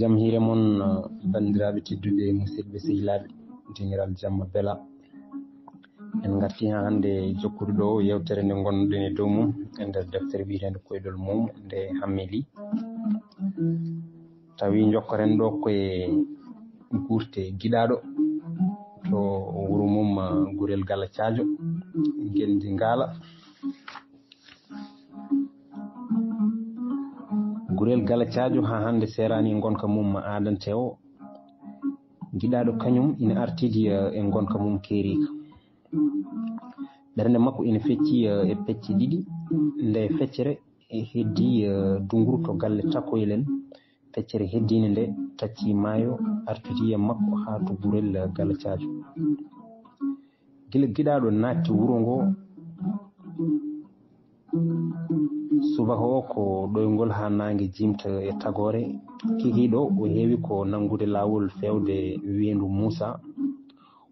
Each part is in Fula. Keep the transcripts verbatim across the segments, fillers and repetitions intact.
Jam hiire mon, banndiraaɓe tedduɓe, musidɓe sehilaaɓe, dingiral jamma bela. En ngarti haa hannde jokkude ɗo yewtere nde ngonɗen e dow mum, e nder deftere wiyeteende Koyɗol mum nde Hammeli. Tawi jokkoren ɗo koye gurte giɗaaɗo to wuro mum, ah, Gurel Gala Caajo, Ngenndi Ngaala. Gurel Gala Caajo haa hannde seeraani e ngonka mum aadante o. Giɗaaɗo kañum ina artidi, eh, e ngonka mum keeriika. Ɓernde makko ina fecci, eh, e pecce ɗiɗi. Nde feccere e heddi, eh, dunguru to galle Takoyel en. Feccere heddiinde nde tacci maayo, artidi e makko haa to Gurel, eh, Gala Caajo. Gila giɗaaɗo naatti wuro ngo, subaka o ko ɗoyngol haa naange jimta e tagoore. Kikiiɗo o heewi ko nanngude laawol feewde weendu Muusa.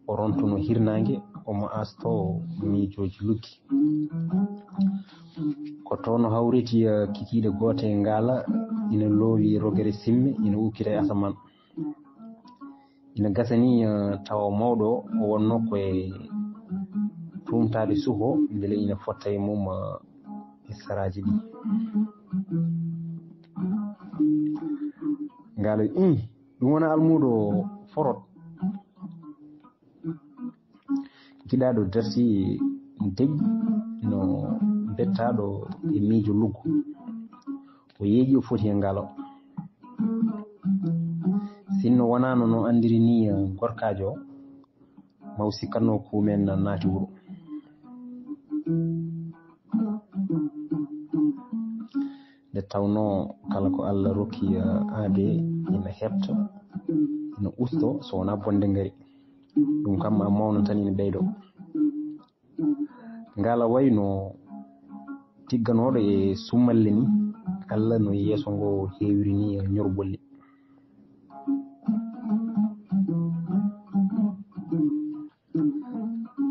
O rontono hirnaange, omo aastoo miijooji luggi. Ko toon o hawriti, eh, kikiiɗe goote ngaala, ina loowi rogere simme, ina ukkita e asamaan. Ina gasa ni, eh, tawa mawɗo o wonnoo ko e tuumtaade suho, mbele ina fotta e mum, eh, e saraaji ɗi. Ngaala wi, "Ih, ɗum wona almuudo forot." Giɗaaɗo darti deƴƴi no bettaaɗo e miijo luggu. O yeeƴi o foti e ngaalo. Sinno wonaano no anndiri ni, eh, gorkaajo o, ma o sikkatno ko men naati wuro. Nde tawnoo kala ko Allah rokki, eh, aade ina heɓta, ina usto, so wonaa bonde ngari. Ɗum kam ma mawna tan ina ɓeydo. Ngaala wayno tigganooɗo e summalle ni, Allah no yeeso ngo heewiri ni e ñorɓolli.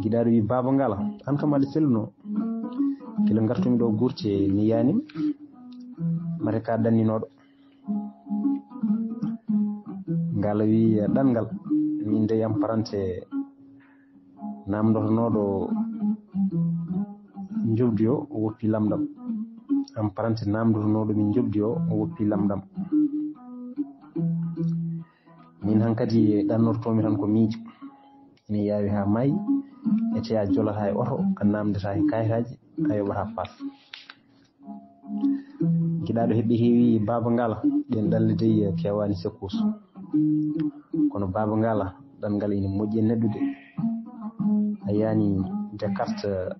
Giɗaaɗo wi, "Baaba Ngaala, aan kam aɗa selluno. Kila ngartumi ɗo gurte ni yani, mate ka ɗanninooɗo." Ngaala wi, "Ɗanngal, min de am parante namdotonooɗo njoɓdi o, o woppi lamɗam. Am parante namdotonooɗo min njoɓdi o, o woppi lamɗam. Min hankadi ɗannortoomi tan ko miijo. Ina yaawi haa maayi, ete a jolata e oto, a namdata e kayitaaji, a yoɓata paas." Giɗaaɗo heɓi heewi, "Baaba Ngaala, ɗen ɗalle dey keewaani sekkuus. Kono Baaba Ngaala, ɗanngal ina moƴƴi e neɗɗo de. A yaani Descartes,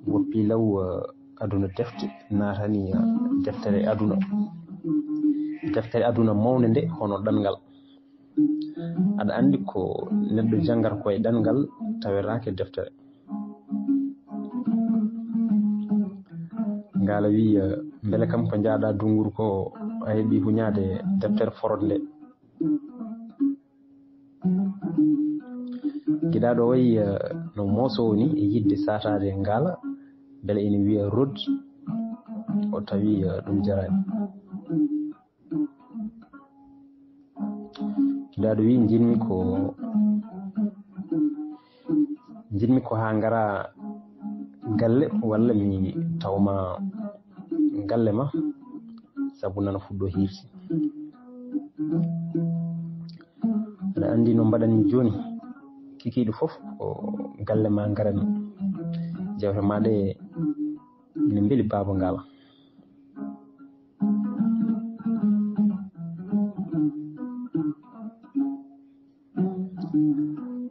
woppi law, eh, aduna defte, naatani, eh, deftere aduna. Deftere aduna mawnde nde hono ɗanngal. Aɗa anndi ko neɗɗo janngata ko e ɗanngal tawetaake deftere." Ngaala wi, eh, "Mbele kam ko njaaɗa dunguru ko a heɓi huñaade deftere forot nde?" Giɗaaɗo o wayi, eh, no moosoowo ni e yiɗde saataade ngaala, mbele ina wiya rod, o tawi, eh, ɗum jaraani. Giɗaaɗo wi, "Njiɗmi ko, njiɗmi ko haa ngara galle walla mi tawma galle ma, sabu nana fuɗɗo hiirde." Aɗa anndi no mbaɗanmi jooni, kikiiɗe fof ko galle ma ngaranmi. Jewte ma ɗe ina mbeli Baaba Ngaala.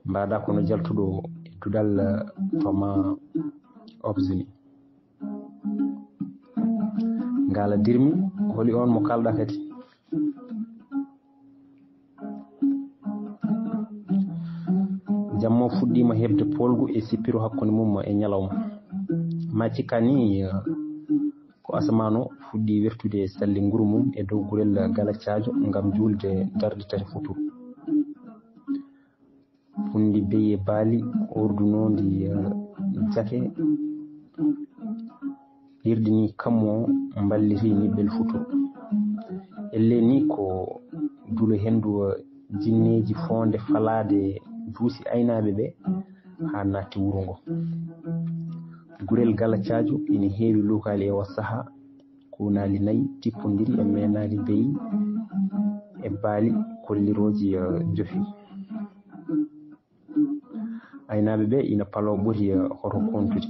Mbaɗa kono jaltuɗo e duɗal, eh, Thomas Hobbes ni. Ngaala dirmi, "Holi on mo kalɗa kadi?" Jamma o fuɗɗiima heɓde poolgu e sippiro hakkunde mum e ñalawma. Ma cikka ni, eh, ko asamaan o fuɗɗi wertude salli nguru mum e dow gurel Gala Caajo ngam juulde darɗe tati futuro. Punndi beyi e baali, ordunoondi, eh, jake, hirɗini kammu o, mballiti niɓɓel futuro. Elle ni ko Dulo henndu, eh, jinneeji foonde falaade duusi aynaaɓe ɓe haa naatti wuro ngo. Gurel Gala Caajo ina heewi luukaali e oo sahaa, kuunaali nayi tippondiri e meenaali beyi e baali kollirooji, eh, jofi. Aynaaɓe ɓe ina paloo ɓoti, eh, hoto kontude.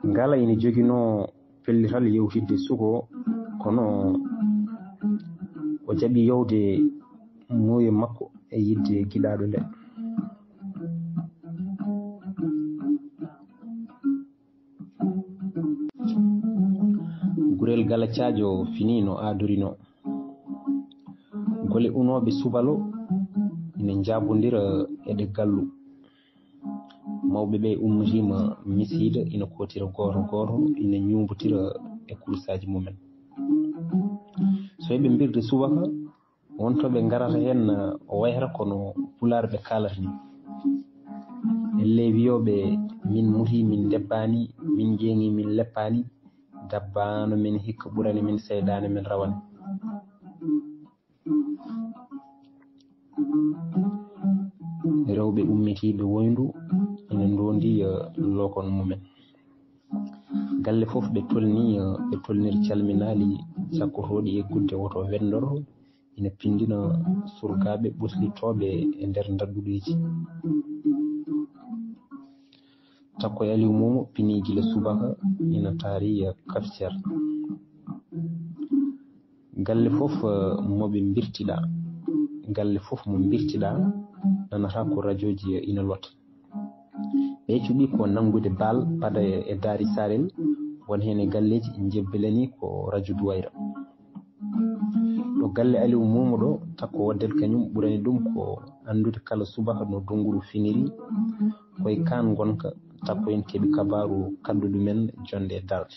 Ngala ina joginoo pellital yewtidde suko, kono o jaɓi yewde muuyo makko e yiɗde giɗaaɗo nde. Gurel Gala Caajo finii no aadorinoo. Gole unooɓe subalo ina njaabondira e ɗe gallu. Mawɓe ɓe ummitiima misiida, ina kootira gooto gooto, ina ñuumbotira e kursaaji mumen. So eɓe mbirde subaka, won to ɓe ngarata heen, o wayata kono Pulaar ɓe kaalata ni. Ellee wiyooɓe, "Min mutii, min ndebbaani, min ƴeeŋii, min leppaani, dabbaano min hikka ɓurani min, seyɗaane min rawane." Rewɓe ummitiiɓe woyndu ina ndoondi, eh, lokon mumen. Galle fof ɓe tolni, eh, ɓe tolnir calminaali cakkotooɗi e gudde woto wenndoro, ina pinndina surgaaɓe ɓoslitooɓe e nder ndadduɗeeji. Takko e Aliw Momo pinii gila subaka, ina taari, eh, kafcer. Galle fof, eh, mo ɓe mbirtiɗaa, galle fof mo mbirtiɗaa, nanata ko rajooji, eh, ina lota. Ɓe cuɓi ko nanngude baal pada e, e daari Sarel, won heen e galleeji njebbilani ko rajo Duwayra. Ɗo galle Aliw Momo ɗo, Takko Waddel kañum ɓurani ɗum ko anndude kala subaka no donguru finiri, koye kaan ngonka, Takko en keɓi kabaaru kadduɗo men jonde e darde.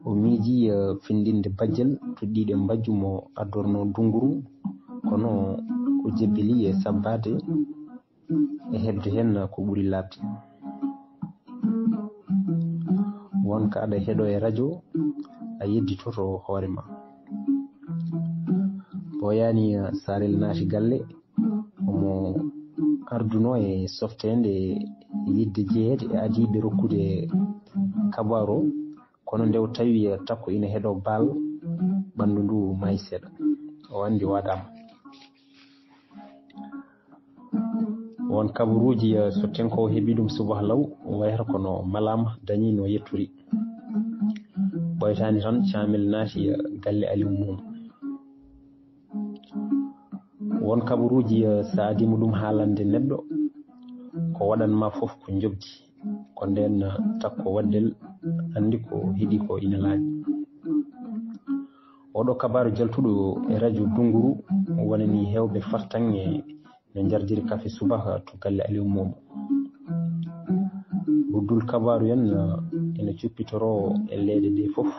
O miiji, eh, findinde bajjel toɗɗiiɗe mbajju mo addorno dunguru, kono o jebbili e sabbaade e heɓde heen ko ɓuri laaɓde. Wonka aɗa heɗo e rajo, a yedditoto hoore ma. Ɓooyaani, eh, Sarel naati galle, omo ardunoo e softeende yiɗde jeyeede e adiiɓe rokkude kabaaru o, kono nde o tawi Takko ina heɗoo baal, ɓanndu ndu maayi seeɗa. O anndi o waɗaama. Won kabaruuji, eh, so tenkoowo heɓii ɗum subaka law, wayata kono malaama dañii no yetturi. Ɓooytaani tan, Caamel naati, eh, galle Aliw Mum. Won kabaruuji, eh, so a adii mo ɗum haalande neɗɗo, ko waɗan ma fof ko njoɓdi. Ko ndeen, eh, Takko Waddel anndi ko heɗii ko ina laaɓi. Oɗo kabaaru jaltuɗo e rajo Dunguru wonani heewɓe fartaŋŋe no njardiri kafe subaka to galle Aliw Momo. Ruddul kabaaru en, eh, ina cuppitoroo e leyɗe ɗe fof,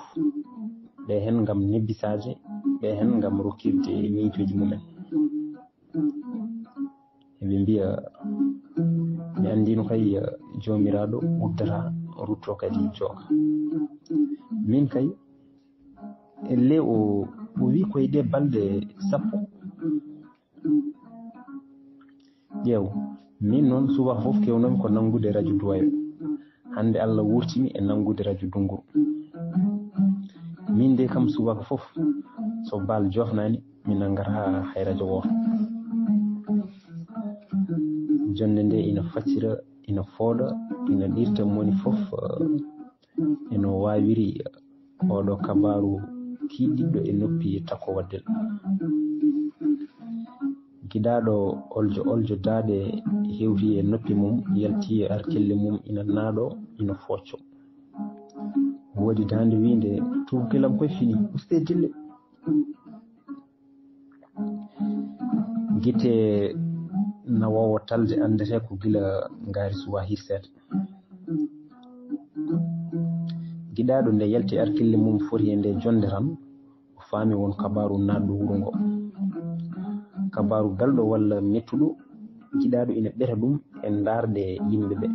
ɓe heen ngam nebbisaade, ɓe heen ngam rokkirde miijooji mumen. Eɓe mbiya, mi anndino kay, eh, Joomiraaɗo uddata, rutto kadi jooka. Min kay, elle o, o wi koye ɗe balɗe sappo. Ƴeew, min noon subaka fof kewnoomi ko nanngude rajo Duwayra. Hannde Allah wuurtimi e nanngude rajo Dunguru. Min de kam subaka fof, so baal jofnaani, mi nanngata hay rajo wooto. Jonnde nde ina faccira, ina fooɗa, ina ɗirta moni fof, eh, e no waawiri oɗo kabaaru kiiɗiɗɗo e noppi Takko Waddel. Giɗaaɗo oljo oljo daaɗe hewti e noppi mum, yalti e arkelle mum, ina naaɗo, ina foocco. Woodi daande wiinde, "Tuugel am koye fini, ustee dille." Gite nawoowo talde anndete ko gila ngaari suwa hirseede. Giɗaaɗo nde yalti arkille mum foti e nde jonnde tan, o faami won kabaaru naatɗo wuro ngo. Kabaaru belɗo walla mettuɗo, giɗaaɗo ina ɓeta ɗum e ndaarɗe yimɓe ɓe.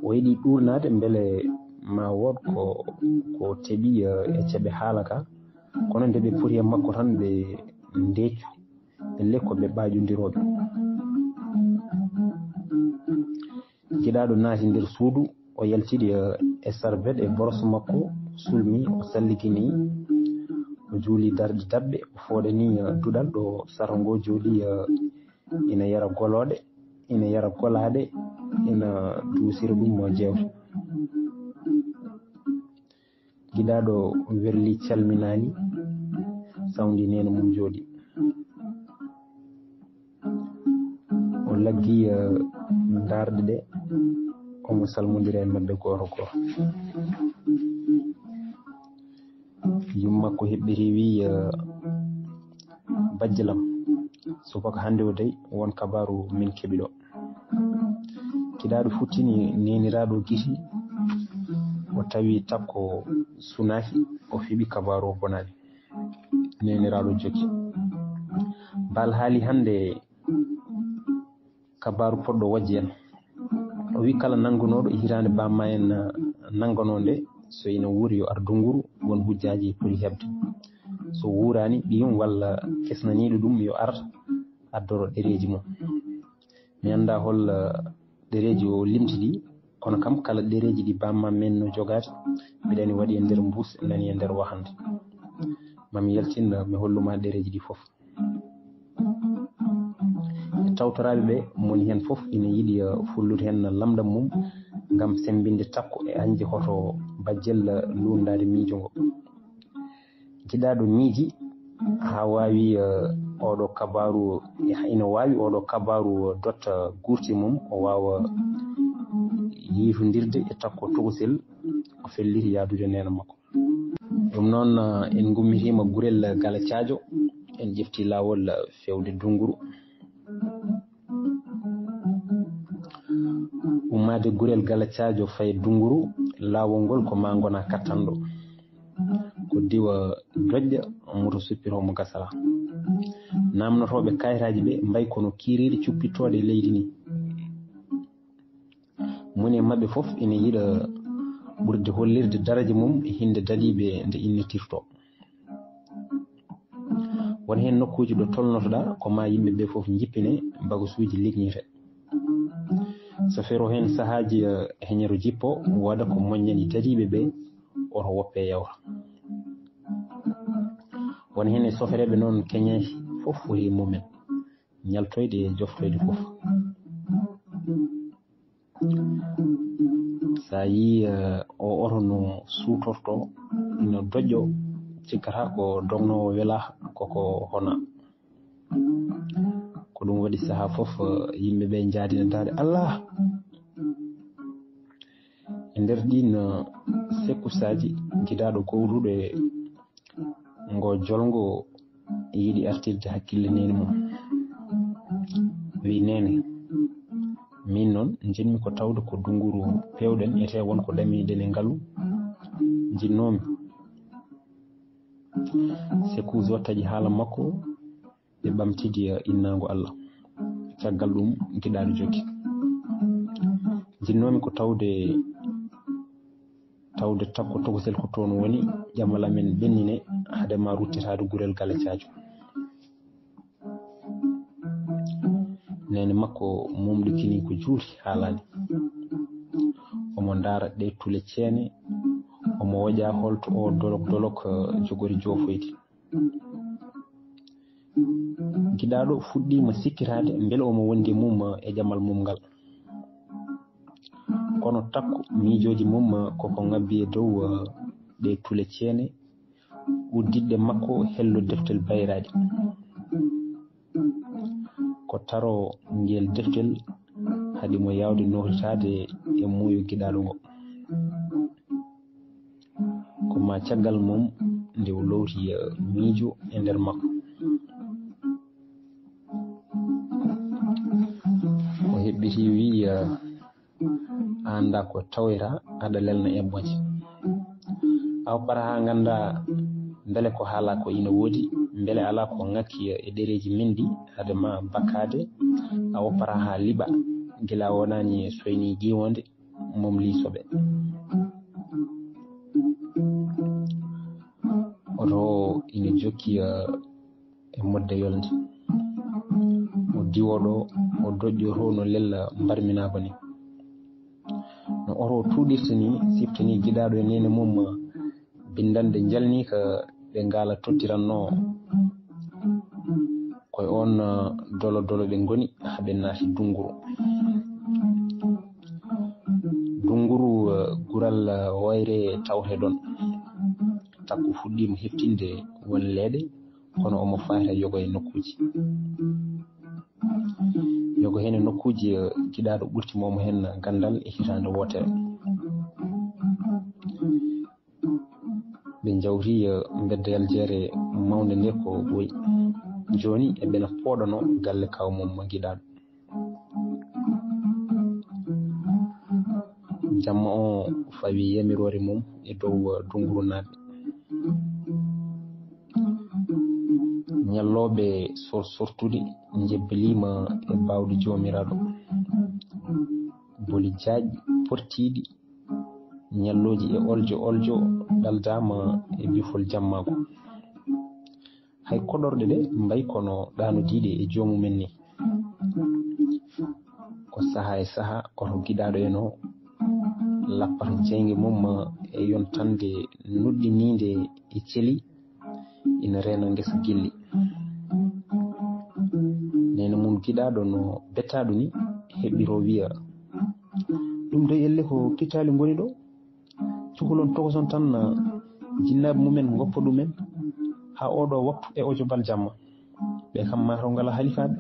O yiɗi ɗuurnaade mbele Ma wood ko, ko teɓi, eh, e ceɓe haala ka. Kono nde ɓe puri e makko tan, ɓe ndeecu. Ɓe lekko, ɓe ɓaaƴondirooɓe. Giɗaaɗo naati nder suudu, o yaltidi, eh, e sarbet e boros makko, sulmi, o salligini, o juuli darɗe daɓɓe, o fooɗani, eh, duɗal ɗo saro ngo jooɗi, eh, ina yara golooɗe, ina yara golaaɗe, ina duusira ɗum mo jeewte. Giɗaaɗo werli calminaani, sawndi neene mum jooɗi. O laggi, eh, ndaarɗe ɗe, omo salmondira e maɓɓe gooto gooto. Yumma ko heɓɓiri wi, eh, "Bajjelam, subaka hannde o dey won kabaaru min keɓi ɗo." Giɗaaɗo futtini neeniraaɗo giti, o tawi takko sunaaki, o heɓi kabaaru o bonaani. Neeniraaɗo jokki. Bal haali hannde kabaaru poɗɗo wojje en. O wi kala nanngunooɗo hitaande bamma en, eh, nannganoo nde, so ina wuuri yo ar Dunguru, won hujjaaji poti heɓde. So wuuraani ɗiin walla kesnaniiɗo ɗum yo ar addoro ɗereeji mum. Mi anndaa hol, eh, ɗereeji o limti ɗi, kono kam kala ɗereeji ɗi bamma men no jogaade, mbiɗa ni waɗi e nder mbuus, nani e nder wahande. Mami yaltin, eh, mi holluma ɗereeji ɗi fof. E tawtoraaɓe ɓe, moni heen fof ina yiɗi, eh, fullude heen lamɗam mum ngam semmbinde takko e añde hoto bajjel, eh, luundaade miijo ngo. Giɗaaɗo miiji haa waawi, eh, oɗo kabaaru, ina waawi oɗo kabaaru dotta guurti mum, o waawa yiitondirde e takko tokosel, o felliti yahdude neene makko. Ɗum noon, eh, en ngummitiima gurel Gala Caajo, en ƴefti laawol, eh, fewde Dunguru. Ummaade gurel Gala Caajo fayi Dunguru, laawol ngol ko maa ngona kattanɗo. Ko diwa doƴƴa, moto suppiroo mo gasala. Naamnotooɓe kayitaaji ɓe mbayi kono kiiriiɗe cuppittooɗe e leydi ni. Moni e maɓɓe fof ina yiɗa ɓurde hollirde daraja mum e hinnde dadiiɓe nde innitirtoo. Won heen nokkuuji ɗo tolnotoɗaa ko maa yimɓe ɓe fof njippine, bagasuuji lignite. Sofeer o heen sahaaji, eh, heñero jippo, wooda ko moññani dadiiɓe ɓe, oto woppe yawta. Won heen e sofereeɓe noon keñaahi fof foti e mumen, ñaltoyde e joftoyde fof. So a yii, eh, o oto no suutorto, ina doƴƴo, cikkata ko dognoowo welaa, koko hona. Ko ɗum waɗi sahaa fof, eh, yimɓe ɓe njaadina daade, "Allah!" E nder ɗiin, eh, sekkusaaji, giɗaaɗo gowluɗo e ngo jolngo yiɗi artirde hakkille neene mum. Wi, "Neene, min noon njiɗmi ko tawde ko Dunguru peewɗen, etee won ko damiɗen e ngalu. Njiɗnoomi." Sekuusi o taƴi haala makko, ɓe ɓamtidi, eh, innaango Allah. Caggal ɗum, giɗaaɗo jokki. Njiɗnoomi ko tawde, tawde takko tokosel ko toon woni, ƴamal amen ɓennine, hade ma ruttitaade gurel Gala Caajo. Neene makko mumɗikini ko juuti haalaani. Omo ndaara ɗe tule ceene, omo woƴa holto o dolok dolok, eh, jogori joofoyde. Giɗaaɗo fuɗɗiima sikkitaade mbele omo wondi e mum e ƴamal mum ngal. Kono takko miijooji mum koko ŋabbi e dow, eh, ɗe tule ceene, udditɗe makko hello deftel bayraaɗi. Ko taro ngel deftel haɗi mo yaawde nootitaade e muuyo giɗaaɗo ngo. Ko maa caggal mum nde o lowti, eh, miijo e nder makko. O heɓɓiti wi, eh, "A anndaa ko tawoyta, aɗa lelna eɓɓooje. Awa para haa ngannda mbele ko haala ko ina woodi, mbele alaa ko ŋakki e ɗereeji men ɗi, hade ma bakkaade, awa para haa liɓa, gila wonaani soyni ƴiiwonde, mum lii soɓe." Oto ina jokki e modde yolnde. O diwo ɗo, o doƴƴo to no lella mbarminaako ni. No oto tuuɗirta ni, sifta ni giɗaaɗo e neene mum, bindande njalni ka ɓe ngaala tottirannoo. Koye oon dolo dolo ɓe ngoni haa ɓe naati Dunguru. Dunguru, gural wayre tawte ɗon. Takko fuɗɗiima heftinde won leeɗe, kono omo faayta yogo e nokkuuji. Yogo heen e nokkuuji, giɗaaɗo ɓurti moomo heen ganndal e hitaande wootere. Ɓe njawti, eh, mbeddeyal jeere mawnde nde ko ɓooyi. Jooni eɓena pooɗanoo galle kaaw mum giɗaaɗo. Jamma o fawi yamiroore mum e dow, eh, Dunguru naaɓe. Ñallooɓe sor-, sortude njebbaliima e baawɗe Joomiraaɗo. Boli jaajɗi portiiɗi, ñallooji e oljo oljo ɗaldaama e bifol jammaagu. Hay koɗorɗe ɗe mbayi kono ɗaanodiiɗe e joomumen ni. Ko sahaa e sahaa, oto giɗaaɗo en o lappata jeynge mum e yontande nuɗɗiniinde e celi, ina reena ngesa gilli. Neene mum giɗaaɗo no bettaaɗo ni, heɓɓiroo wiya, "Ɗum dey elle ko kittaali ngoni ɗo?" Cukalon tokoson tan, ah, jinnaaɓe mumen ngoppa ɗumen haa ooɗoo waktu e ojo bal jamma. Ɓe kam maa taw ngalaa halifaaɓe.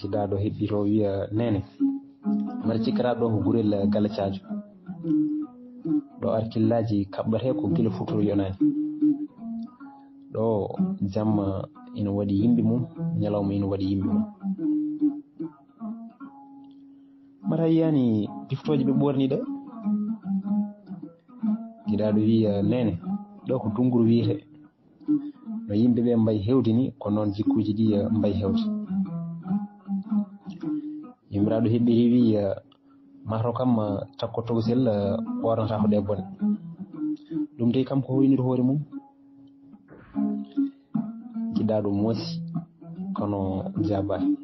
Giɗaaɗo heɓɓitoo wiya, "Neene, mbaɗa cikkataa ɗo ko gurel, eh, galacaajo. Ɗo arkillaaji kaɓɓatee ko gila futuro yonaani. Ɗo jamma ina waɗi yimɓe mum, ñalawma ina waɗi yimɓe mum. Mata yiyaani biftooje ɓe ɓoorni ɗe?" Giɗaaɗo wiya, "Neene, ɗo ko Dunguru wiyetee. No yimɓe ɓe mbayi heewde ni, ko noon jikkuuji ɗi, eh, mbayi heewde." Yummiraaɗo heɓɓiri wiya, "Mato kam, eh, takko tokosel, eh, ɓoornata ko ɗe bone. Ɗum dey kam ko hoynude hoore mum." Giɗaaɗo moosi, kono jaabaani.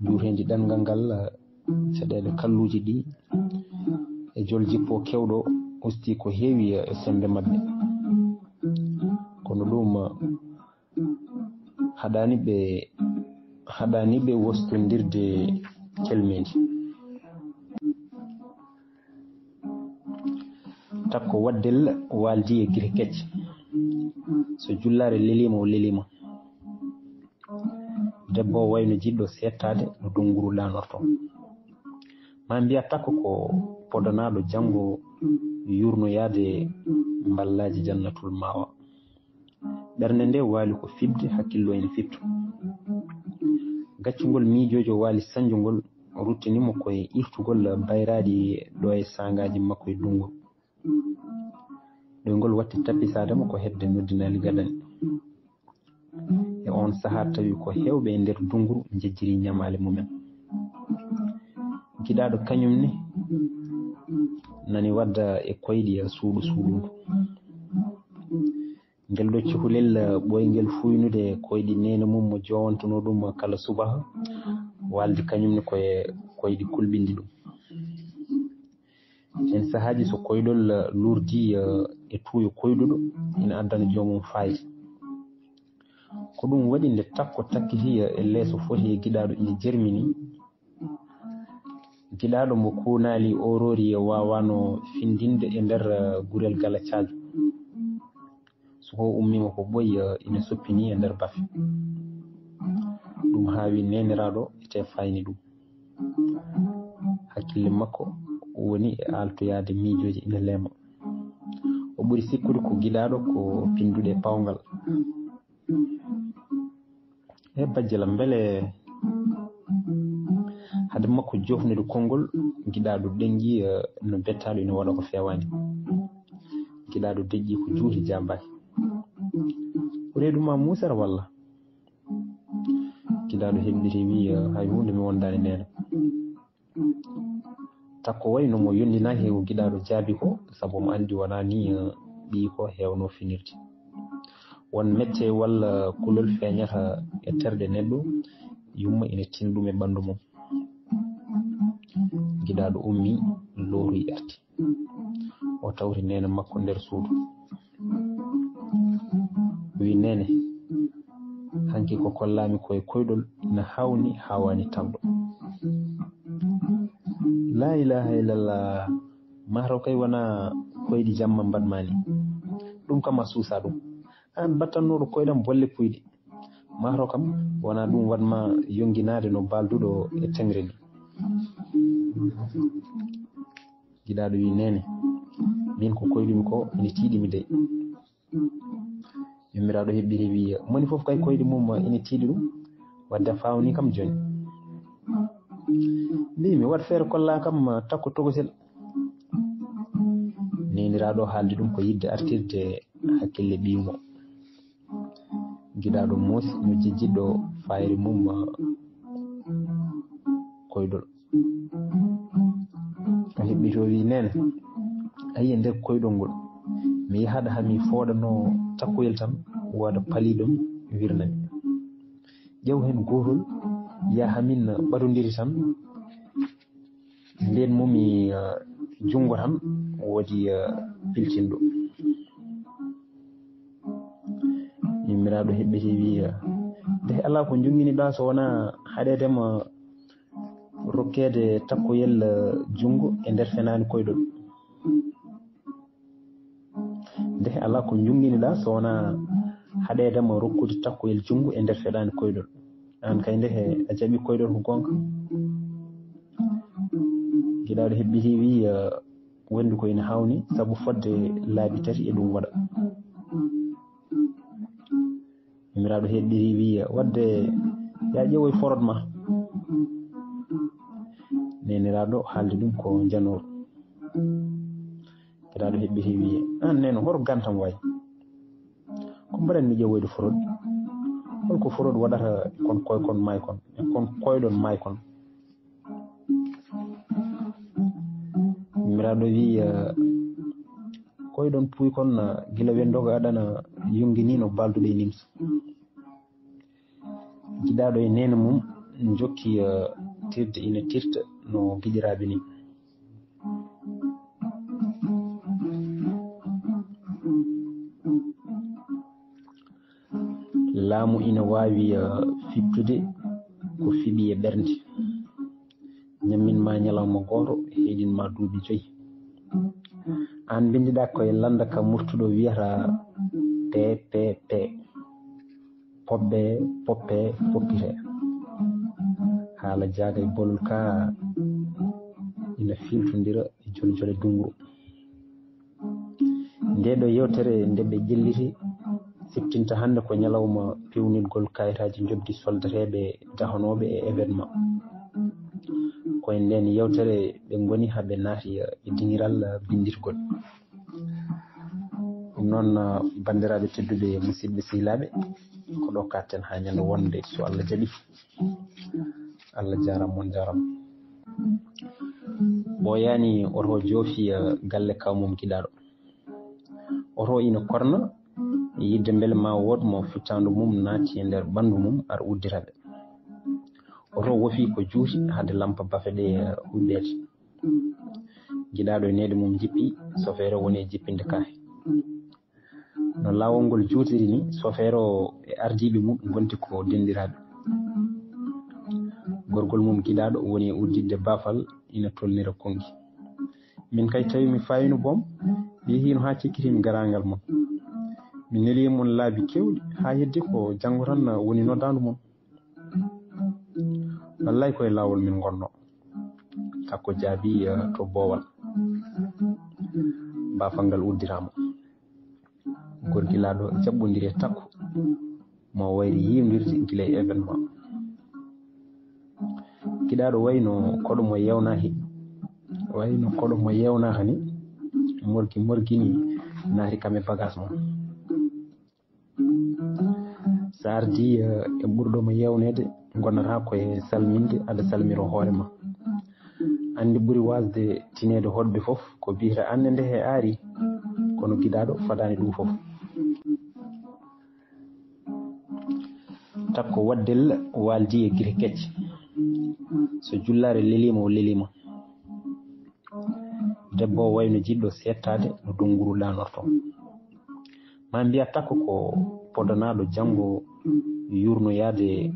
Njuuteendi ɗanngal ngal, caɗeele kalluuji ɗi, e jol jippo keewɗo usti ko heewi e semmbe maɓɓe. Kono ɗum haɗaani ɓe, haɗaani ɓe wostondirde kelmeendi. Takko waddel waaldi e gite kecce. So jullaare leliima, o leliima. Debbo o wayno jiɗɗo seettaade no Dunguru ɗaanortoo. Maa mbiyaa takko ko podanaaɗo janngo yuurnoyaade mballaaji Jannatul Ma'wa. Ɓernde nde waali ko fiɓde, hakkillo ene fiɓta. Gaccungol miijooji o waali sañjungol, ruttini mo ko e irtugol bayraaɗi ɗo e saangaaji makko e Dunguru. Ɗoyngol watti tappisaade mo ko hedde noddinaali gadani. E oon sahaa tawi ko heewɓe e nder Dunguru njejjiri ñamaale mumen. Giɗaaɗo kañum ne nani wadda e koyɗi e suuɗu suuɗundu. Ngel ɗo cukalel ɓooyngel fuynude koyɗi neene mum mo jowantunoo ɗum kala subaka, waaldi kañum ne ko e koyɗi kulɓinɗi ɗum. Heen sahaaji so koyɗol luurdii, eh, e tuuyo koyɗuɗo, ina addana joomum faayiida. Ko ɗum waɗi nde takko takkiti, eh, e leeso foti e giɗaaɗo ina jermini, giɗaaɗo mo kuunaali ooroori waawano findinde e nder, eh, gurel galacaajo. So ko ummiima ko ɓooyi, eh, ina soppini e nder bafe. Ɗum haawi neeniraaɗo ete fayni ɗum. Hakkille makko woni e aaltoyaade miijooji ina leema. O ɓuri sikkude ko giɗaaɗo ko pinnduɗe pawngal. E bajjela, mbele hade makko joofnude konngol, giɗaaɗo ɗenƴi, eh, no bettaaɗo ina waɗa ko feewaani. Giɗaaɗo deƴƴi ko juuti jaabaaki. Ko reedu ma muusere walla? Giɗaaɗo heɓɗiti wi, eh, "Hay huunde mi wondaani neene." Takko wayi no mo yondinaaki ko giɗaaɗo jaabi ko, sabu mo anndi wonaa ni, eh, ɓiyi ko heewno finirde. Won mette walla kulol feeñata e terɗe neɗɗo, yumma ina tina ɗum e ɓanndu mum. Giɗaaɗo ummi, lootoyi arti. O tawti neene makko nder suudu. Wi, "Neene, hanki ko kollaami ko e koyɗol ina hawni, hawani tamɗo." "La ilaha illallah, mahro kay wona koyɗi jamma mbaɗmaani. Ɗum kam a suusa ɗum. Aan battannooɗo koyɗam bolle puyɗe. Mahro kam wona ɗum waɗma yonginaade no baalduɗo e teŋre ni." Giɗaaɗo wi, "Neene, min ko koyɗumi ko ina tiiɗi mi dey." Yummiraaɗo heɓɓiti wi, "Moni fof kay koyɗi mum ina tiiɗi ɗum. Wadde a fawni kam jooni. Mbimi, waɗ feere kolla kam takko togosel." Neeniraaɗo haaldi ɗum ko yiɗde artirde hakkille ɓiyum o. Giɗaaɗo moosi no jejjitɗo fayre mum, ah, koyɗol. O heɓɓiti o wi, "Neene, a yiyi nder koyɗol ngol, mi yahat haa mi fooɗanoo takkoyel tan, wooda paliiɗo mi wirna mi. Ƴeew heen gootol, yaha haa min ɓadondiri tan." Ndeen mum mi, ah, junngo tan woodi, ah, piltinɗo. Yummiraaɗo heɓɓiti wi, ah, "Nde alaa ko njonngini ɗaa so wonaa haɗeede ma rokkeede takkoyel, ah, junngo e nder fenaani koyɗol." "Nde alaa ko njonngini ɗaa so wonaa haɗeede ma rokkude takkoyel junngo e nder feɗaani koyɗol. Aan kay nde a jaɓi koyɗol ko goonga." Giɗaaɗo heɓɓiti wi, "Wonde ko ina hawni sabu fodde laabi tati e ɗum waɗa." Yummiraaɗo heɓɓiti wi, "Wadde yaa ƴeewoy forod ma." Neeniraaɗo haaldi ɗum ko njanooru. Giɗaaɗo heɓɓiti wi, "Aan neene, hoto gantam waay? Ko mbaɗanmi ƴeewoyde forod? Holko forod waɗata e kon koykon maay kon, e kon koyɗon maay kon?" Yummiraaɗo wi, "Koyɗon puuy kon, gila wendo ko aɗana yonngini no baalduɗe e nimsa." Giɗaaɗo e neene mum njokki, eh, tirde ina tirta no giƴiraaɓe ni. Laamu ina waawi, eh, fiɓtude ko fiɓi e ɓernde. Ñammin ma ñalawma gooto, heedin ma duuɓi joyi. Aan mbinndiɗaa ko e lannda ka murtuɗo wiyata P P P. Pobbe, poppe, poppite. Haala jaagay bolol ka ina filtondira e jole jole dunguru. Nde ɗo yewtere nde ɓe ƴelliti siftinta hannde ko ñalawma pewnitgol kayitaaji njoɓdi soldateeɓe dahanooɓe e événement. Ko e nden yewtere ɓe ngoni haa ɓe naati e dingiral bindirgol. Ɗum noon, banndiraaɓe tedduɓe, musidɓe sehilaaɓe, ko ɗo katten haa ñande wonde, so Allah jaɓi. Allah jaaraama, on jaaraama. Ɓooyaani oto joofi, eh, galle kawmum giɗaaɗo. Oto ina korna, yidde mbele ma wood mo fittaandu mum naati e nder ɓanndu mum, ar uddira ɓe. Oto wofi ko juuti hade lampa bafe ɗe, eh, huɓɓeede. Giɗaaɗo e neɗɗo mum jippi, sofeere woni e jippinde kaahe. No laawol ngol juutiri ni, sofeere o e ardiiɓe mum ngonti ko denɗiraaɓe. Gorgol mum giɗaaɗo woni e udditde baafal, ina tolnira konngi. Min kay, tawi mi faayino boom, mi yehiino haa cekkitiimi garaangal mon. Mi nelii e mon laabi keewɗi, haa heddi ko janngo tan woni noddaandu mon. Wallay, ko e laawol min ngonno. Takko jaabi, eh, to boowal. Baafal ngal uddiraama. Gorgilaaɗo jaɓɓondiri e takko, mo wayri yimrirde gila e événement. Giɗaaɗo wayno koɗo mo yewnaaki, wayno koɗo mo yewnaaka ni, morgi morgini, naati kam e bagage mum. Sa ardi, eh, e ɓurɗo mo yewneede, ngonnataa ko e salminde, aɗa salmiro hoore ma. Anndi ɓuri waasde tineede hoɗde fof ko biyta annde nde he aari, kono giɗaaɗo fadaani ɗum fof. Takko waddel waaldi e gite kecce. So jullaare leliima, o leliima. Debbo o wayno jiɗɗo seettaade no donguru ɗaanortoo. Maa mbiya takko ko podanaaɗo janngo yuurnoyaade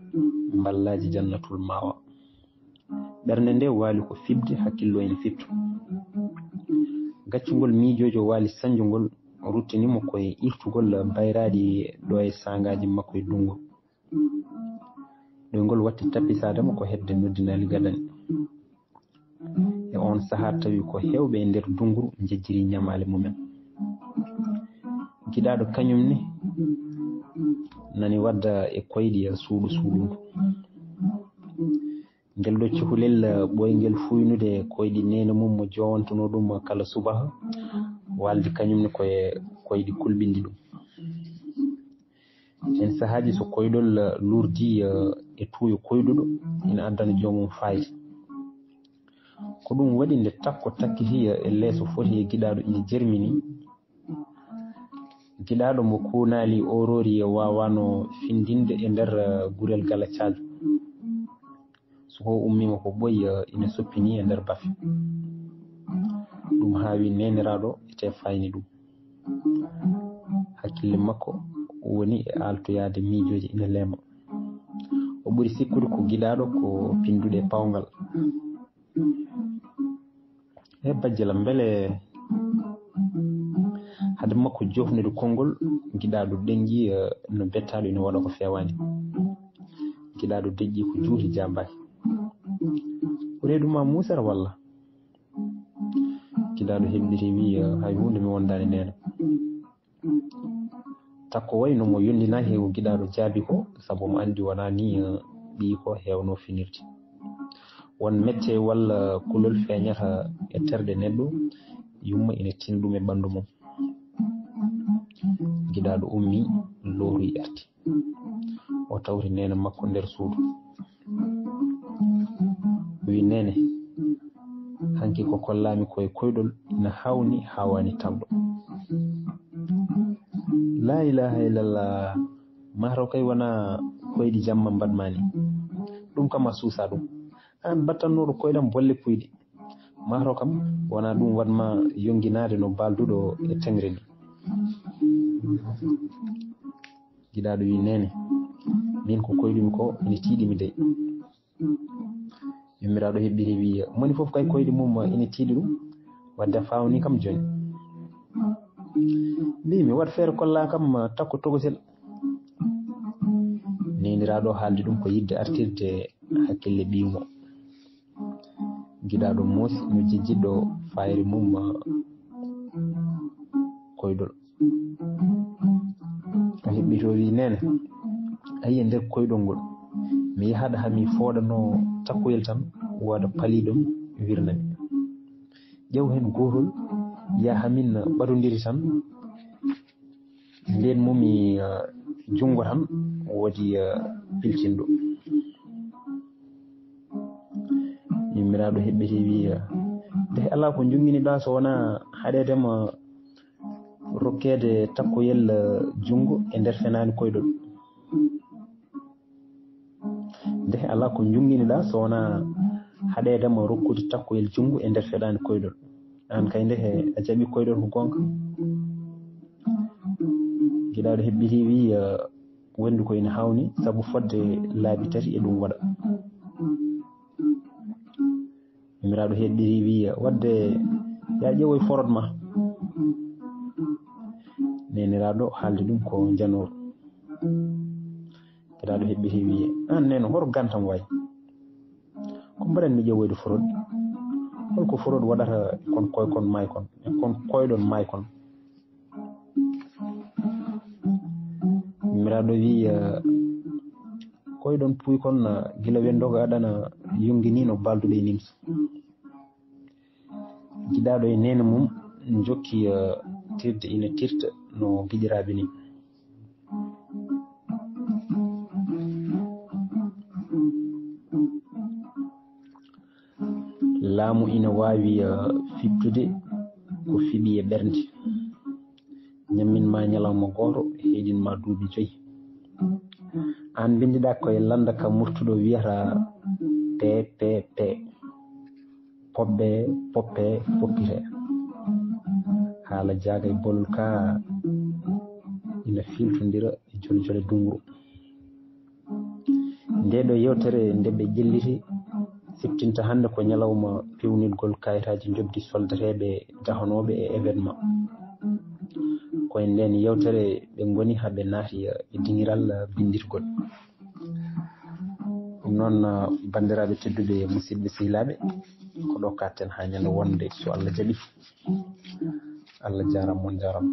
mballaaji jannatul maawa. Ɓernde nde waali ko fiɓde, hakkillo ene fitto. Gaccungol miijoojo waali sañjungol ruttini mo ko e irtugol bayraaɗi ɗo e saangaaji makko e dunngo. Ɗoyngol watti tappisaade mo ko hedde noddinaali gadani. E oon sahaa tawi ko heewɓe e nder dunnguru njejjiri ñamaale mumen. Giɗaaɗo kañum ne nani wadda e koyɗi e suuɗo suuɗundu. Ngel ɗo cukalel ɓooyngel fuuynude koyɗi neene mum mo joowantunoo ɗum kala subaka, waaldi kañum ne ko e koyɗi kulɓinɗi ɗum. Heen sahaaji so koyɗol luurdii e tuuyo koyɗuɗo, ina addana joomum faayde. Ko ɗum waɗi nde takko takkiti e leeso foti e giɗaaɗo ina jermini, giɗaaɗo mo kuunaali ooroori waawaano findinde e nder gurel gala caajo. So ko ummiima ko ɓooyi ina soppinii e nder bafe. Ɗum haawi neeniraaɗo ete faayni ɗum. Hakkille makko woni e aaltoyaade miijooji ina leema. O ɓuri sikkude ko giɗaaɗo ko pinnduɗo e paawngal. E bajjel am, mbele hade makko joofnude konngol, giɗaaɗo ɗenƴi no bettaaɗo ina waɗa ko feewaani. Giɗaaɗo deƴƴi ko juuti jaabaki. Ko reedu ma muusere walla? Giɗaaɗo heɓɓiti wiyi hay huunde mi wondaani neene. Takko wayi no mo yondinaaki e ko giɗaaɗo jaabi ko, sabu omo anndi wonaa nii ɓiyi ko heewno finirde. Won mette walla kulol feeñata e terɗe neɗɗo, yumma ina tina ɗum e ɓanndu mum. Giɗaaɗo ummi, lootoyi arti. O tawti neene makko nder suudu. Wi, "Neene, hanki ko kollaami ko e koyɗol ina hawni hawaani tamɗo." "Laa ilaaha illallah, mahro kay wonaa koyɗi jamma mbaɗmaa ni. Ɗum kam a suusaa ɗum. Aan battannooɗo koyɗam bolle puyɗi. Mahro kam wonaa ɗum waɗmaa yonginaade no baalduɗo e teŋre ni." Giɗaaɗo wi, "Neene, min ko koyɗumi ko ina tiiɗi mi dey." Yummiraaɗo heɓɓiti wi, "Moni fof kay koyɗi mum ina tiiɗi ɗum, wadde a faawni kam jooni. Mbii mi waɗ feere kollaa kam takko tokosel." Neeniraaɗo haaldi ɗum ko yiɗde artirde hakkille ɓiyum o. Giɗaaɗo moosi no jejjitɗo fayre mum koyɗol. O heɓɓiti o wi, "Neene, a yii e nder koyɗol ngol, mi yahaɗo haa mi fooɗanoo takkoyel tan, wooda paliiɗo mi wirna mi. Ƴeew heen gootol, yaha haa min ɓadondiri tan." Ndeen mum mi, ah, junngo tan woodi, ah, piltinɗo. Yummiraaɗo heɓɓiti wi, ah, "Nde alaa ko njunnginɗaa so wonaa haɗeede ma rokkeede takkoyel, ah, junngo e nder fenaande koyɗol." Nde alaa ko njunnginɗaa so wonaa haɗeede ma rokkude takkoyel junngo e nder fenaande koyɗol. Aan kay nde a jaɓi koyɗol ko goonga. Giɗaaɗo heɓɓiti wi, ah, "Wondu ko ina hawni sabu fodde laabi tati e ɗum waɗa." Yummiraaɗo heɓɓiti wi, "Wadde yaa ƴeewoy forod ma." Neeniraaɗo haaldi ɗum ko njanooru. Giɗaaɗo heɓɓiti wi, "Aan neene, horo gantam waay? Ko mbaɗan mi ƴeewoyde forod? Holko forod waɗata e kon koykon maaykon, e kon koyɗon maaykon?" Yummiraaɗo wi, ah, "Koyɗon puuykon, ah, gila wenndoga aɗana yonngini no baalduɗo e nimsa." Giɗaaɗo e neene mum njokki, ah, tirde ina tirta no giƴiraaɓe ni. Laamu ina waawi, eh, fiɓtude ko fiɓi e ɓernde. Ñammin ma ñalawma gooto, heedin ma duuɓi joyi. Aan mbinndiɗaa ko e lannda ka murtuɗo wiyata P P P. Pobbe, poppe, poppite. Haala jaaga e bolol ka ina fiiltondira e jole jole dunguru. Nde ɗo yewtere nde ɓe ƴelliti siftinta hannde ko ñalawma peewnitgol kayitaaji njoɓdi soldateeɓe jahanooɓe e événement. Ko e nden yewtere ɓe ngoni haa ɓe naati e dingiral binndirgol. Ɗum noon, banndiraaɓe tedduɓe, musidɓe sehilaaɓe, ko ɗo katten haa ñande wonde, so Allah jaɓi. Allah jaaraama, mon jaaraama.